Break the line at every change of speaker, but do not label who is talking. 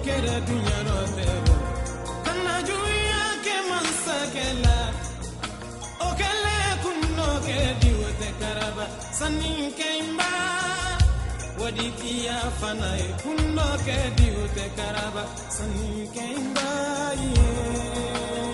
Kɛra dunya rɔ tɛ kana juguya kɛ masakɛ la o kɛlen kun dɔ kɛ di o tɛ karaba sannikɛba wadiya fana ye kun dɔ kɛ di o tɛ karaba sannikɛba ye.